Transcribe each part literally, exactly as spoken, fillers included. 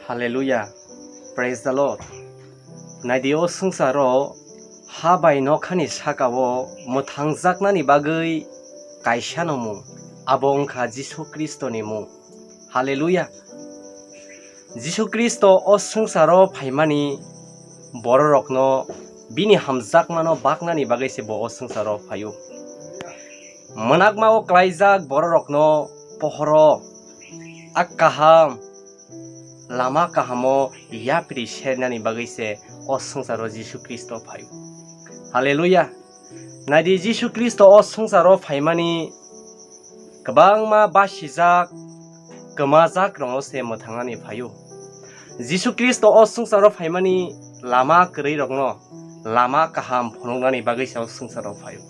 Hallelujah. Praise the Lord. Naidi, o swngcharo ha bai nokhani sakao mwthangjaknani bagwi kaisano mung, abo wngkha Jisu Khristoni mung. Hallelujah. Jisu Khristo o swngcharo phaimani bororokno bini hamjakmano baknani bagwi se bo o swngcharo phaio. Mwnakmao klaijak bororokno pohoro a kaham lama kahamo yapri sernani bagwi se o swngcharo Jisu Khristo phaio. Hallelujah. Naidi, Jisu Khristo o swngcharo phaimani kwbangma basijak, kwmajak rokno se mwthangnani phaio. Jisu Khristo o swngcharo phaimani lama kwrwi rokno lama kaham phunuknani bagwi se o swngcharo phaio.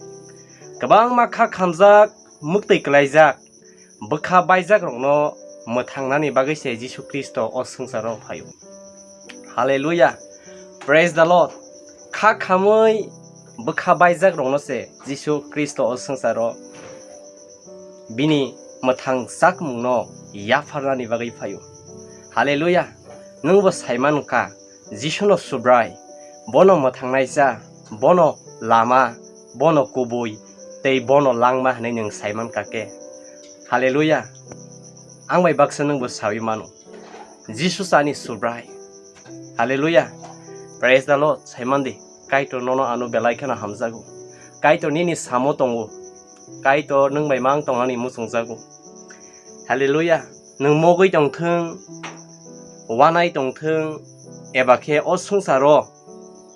Kwbangma kha khamjak, mwktwi klaijak, bwkha baijak rokno mwthangnani bagwi se Jisu Khristo o swngcharo phaio. Hallelujah. Praise the Lord. Kha khamwi bwkha baijak rokno se Jisu Khristo o swngcharo bini mwthang chakmungno yapharnani bagwi phaio. Hallelujah. Nwngbo saiman kha, Jisuno Subrai, bono mwthangnaisa, bono lama, bono kubui, tei bono langma hwnwi nwng saiman kha khe. Hallelujah. Ang bai baksa nwngbo saui mano, Jisu ani Subrai. Hallelujah. Praise the Lord. Saimandi, Kaitor nono ano belai kheno hamjago. Kaitor nini samo tongo. Kaitor nwng bai mang tongnani muchungjago. Hallelujah. Nwng mogwi tongthwng, wanai tongthwng, eba khe o swngcharo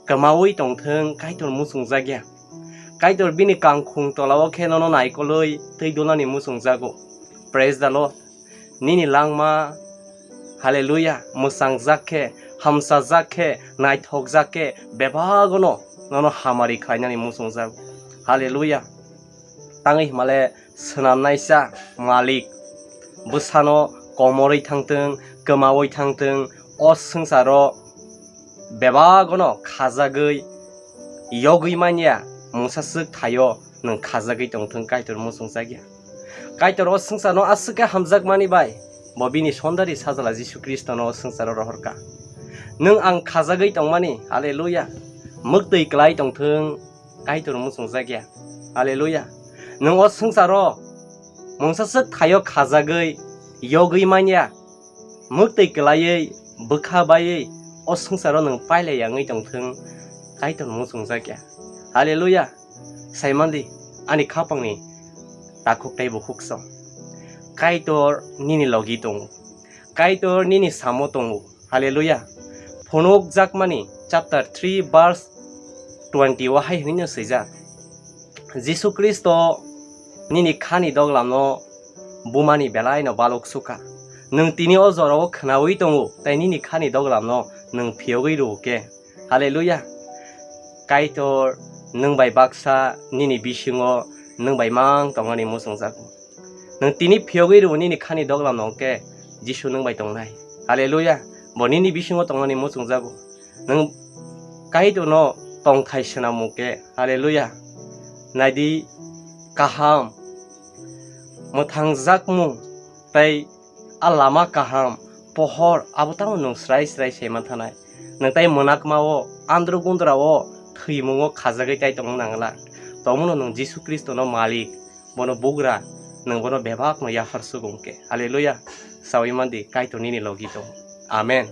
kwmaui tongthwng, Kaitor muchungjakya. Kaitor bini kangkhung tolao khe nono naikolwi twi dulnani muchungjago. Praise the Lord. Nini langma, hallelujah, mwchangjak khe, hamchajak khe, naithokjak khe, bebagono nono hamari khlainani muchungjago. Hallelujah. Tangwi himale swnamnaisa Malik bwsano komorwi thangtwng, kwmaui thangtwng, o swngcharo bebagono khajagwi yogwi manya mungsa swk thaio nwng khajagwi tongthwng Kaitor muchungjakya. Kaitor o swngcharno aswk khe hamjakmani bai bo bini sondari sajla Jisu Khristono o swngcharo rohorkha. Nwng ang khajagwi tongmani, hallelujah, mwktwi klai tongthwng Kaitor muchungjakya. Hallelujah. Nwng o swngcharo mungsa swk thaio khajagwi yogwi manya, mwktwi kwlaiwi, bwkha baiwi o swngcharo nwng pailai yangwi tongthwng, Kaitor muchungjakya. Hallelujah. Saimandi, ani khapangni takhuk tei bukhuk song. Kaitor nini logi tongo. Kaitor nini samo tongo. Hallelujah. Phunukjakmani chapter three verse twenty o hai hwnwi no swijak, Jisu Khristo nini khani doglamno bumani belaino baluk sukha. Nwng tini o jorao khwnaui tongo, tei nini khani doglamno nwng phiyogwi rwo khe. Hallelujah. Kaitor nwng bai baksa nini bisingo nwng bai mang tongmani muchungjago. Nwng tini phiyogwi rwo nini khani doglamno hwnkhe Jisu nwng bai tongnai. Hallelujah. Bo nini bisingo tongmani muchungjago. Nwng Kaitorno tongthai swnam hwnkhe. Hallelujah. Naidi, kaham, mwthangjakmung tei a lama kaham, pohor, abo tamo nwng srai srai se manthanai. Nwng tei mwnakmao, andro gundra-o, thwimungo khajagwi tai tongna nangla. Tongmano nwng Jisu Khristono Malik, bono Bugra, nwng bono bebakno yaphar sugo hwnkhe. Hallelujah. Saui mandi, Kaitor nini logi tongo. Amen.